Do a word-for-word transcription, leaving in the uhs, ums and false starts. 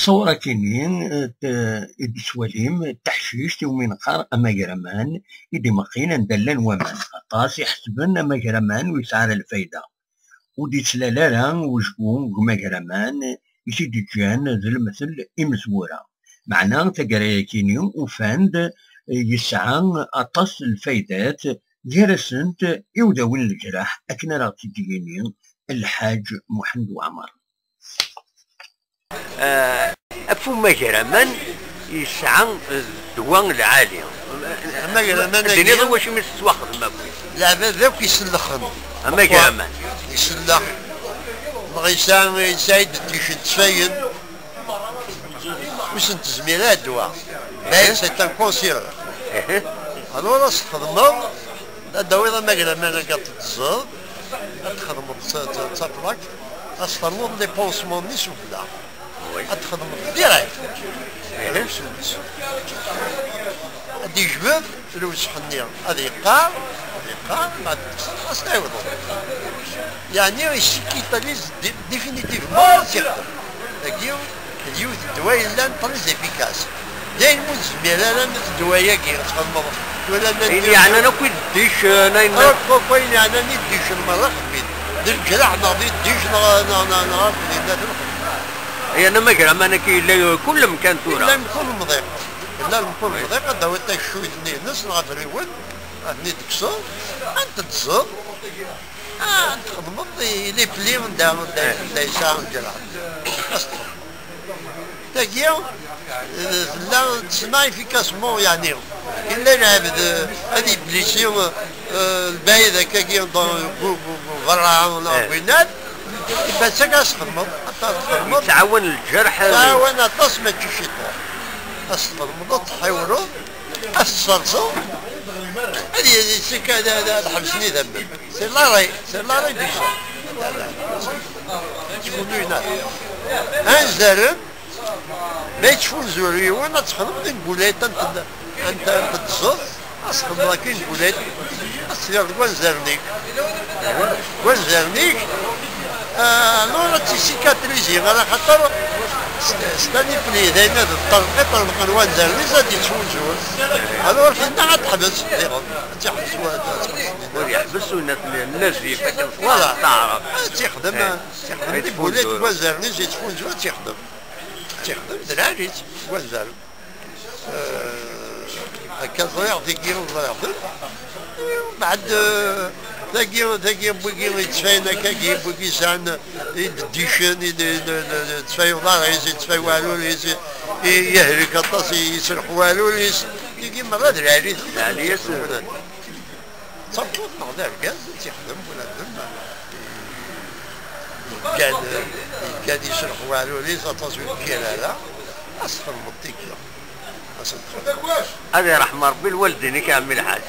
Ṣṣawra-kini, eh, t-, i d-tettwalim, d taḥcict iwumi neqqar amagraman, i d-imeqqin anda llan waman. Aṭas i ḥesben amagraman ur yesɛi ara lfayda. Ur d-yettlal ara wejgu deg umagraman i t-id-ǧǧan d lemtel imezwura. Meɛna taggara-yakini ufan-d, eh, yesɛa aṭas n lfaydat, gar-asent iwdawen n leǧraḥ, akken ara ɣ-tt-id-yini Lḥaǧ Muḥend Waɛmer. Eh, ɣef umagraman yesɛa ddwa lɛali. Amagraman-agi, d-tiniḍ i wacu mi tettwaxdem akk? Leɛbad akk isellxen. Amagraman. Isellex. Neɣ yesɛa, yesɛa-d ddicen ttfayen. Ur sen-tezmir ara ddwa. Dayen, c'est un cancer. Alors, ad s-txedmeḍ, ad d-tawiḍ amagraman-agi, ad t-teẓẓeḍ, ad txedmeḍ d ta-, d ta-, d taplakt, ad s-ternuḍ les pansements-nni s ublaɣ. Oui. Ad txedmeḍ direct. Ad d-yejbed lewsex-nni, ad yeqqar, ad yeqqar, ma d-tekkseḍ, ad s-tɛiwdeḍ. Yeɛni, il cicatrice dé-, définitivement, ad tt-yexdem. Dagi, d yiwet n ddwa yellan très efficace. Dayen, ur nezmir ara ddwa-agi ad txedmeḍ. Wala ma ayen yeɛnan akk i d ddicen, ayen akk, akk ayen yeɛnan i d ddicen merra xedmen. D leǧraḥ neɣ d i ddicen neɣ, neɣ, neɣ, neɣ akk dinna. Yerna amagraman-agi yella kul amkan tura. Yella mkul mḍiq. Yella mkul mḍiq, ad d-tawiḍ tageccuyt-nni-ines neɣ afriwen, ad ten-id-tekkseḍ, ad ten-teẓẓeḍ, ad txedmeḍ i les plis anda, anda, anda yesɛa lǧerḥ. Ad s-txedmeḍ. Tagi, eh, tella tesma efficacement, yeɛni, illa lɛebd, eh, ad iblisi, eh, lbɛid akkagi, dans, gu, gu, gu berra, neɣ winat, ibass akka ad s-txedmeḍ, ad s-txedmeḍ. Yettɛawan lǧerḥ. Yettɛawan aṭas, mačči ciṭuḥ. Ad s-txedmeḍ, ad tḥiwleḍ, ad s-tserseḍ, ad y-, yessika ad, ad, ad ḥebsen idammen. C'est l'arrêt, c'est l'arrêt du sang. Yettfunzur. Anzaren, ma yettfunzur yiwen, ad txedmeḍ une boulette, ad t-, ad t-, ad t-teẓẓeḍ, ad txedmeḍ akka une boulette, ad tiliḍ deg wanzaren-ik. Deg wanzaren-ik, ah, alors ad tt-cicatriser, ala xaṭer c'est, c'est un pli, d ayen ad ṭṭerḍeq, iṭṭerḍeq n wanzaren-is, ad yettfunzur. Alors tinna ad teḥbes, diɣen, ad tt-yeḥbes wa-, ad teḥbes. Ur yeḥbes, ur n-, n-, nazif, akken voilà. Teɛrab. Ad tt-yexdem, eh, ad tt-yexdem, eh, di boulette n wanzaren-is yettfunzur, ad tt-yexdem. Ad tt-yexdem d lɛali-tt, deg wanzaren. Eh, akka ẓriɣ tigi, ẓriɣ-ten. Mbeɛd, eh, tagi, tagi, wigi yettfayen akkagi, wigi yesɛan ibeddicen, i d-, d-, d-, d-, yettfay uḍar-is, yettfay weɛlul-is, i-, yehlek aṭas, i-, yesreq weɛlul-is. Tigi merra d lɛali-tt. Lɛali-tt. D tameṭṭut neɣ d argaz i tt-yexdem bunadem, yeggan, yeggan yesreq weɛlul-is, aṭas ur yekkir ara, ad s-txedmeḍ tigi. Ad s-txedmeḍ. Ad iṛḥem Ṛebbi lwaldin-ik a ɛemmi Lḥaǧ.